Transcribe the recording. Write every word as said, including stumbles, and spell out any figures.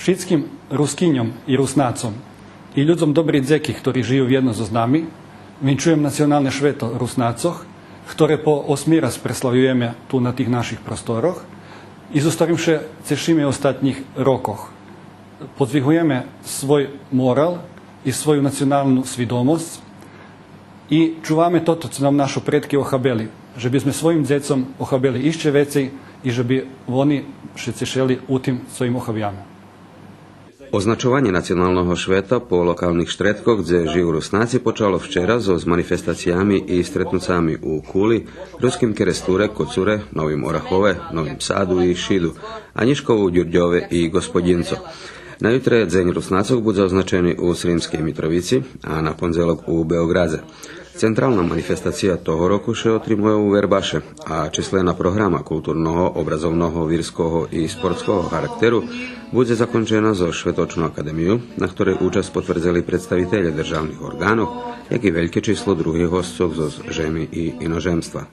Шицким Рускиньом и Руснацом и людзом добрей дзеки, хтори жию вєдно зоз нами, винчуєм Националне швето Руснацох, хторе по осми раз преславюєме ту на тих наших просторох и зоз хторим ше цешиме остатнїх рокох. Подзвигуєме свой морал и свою националну свидомосц и чуваме тото цо нам нашо предки охабели, же би зме своїм дзецом охабели ище вецей и же би вони ше цешели у тим цо им охабяме. Означованє Националного швета по локалних штредкох дзе жию Руснаци почало вчера зоз манифестациями и стретнуцами у Кули, Руским Керестуре, Коцуре, Новим Орахове, Новим Саду и Шиду, а нїшка у Дюрдьове и Ґосподїнцох. На ютре Дзень Руснацох будзе означени у Сримскей Митровици, а на пондзелок у Беоґрадзе. Централна манифестация того року ше отримує у Вербаше, а числена програма културного, образовного, вирского и спортского характеру будзе закончена зоз Шветочну академию, на хторей учасц потвердзели представителє державних орґанох, як и вельке число других госцох зоз жеми и иножемства.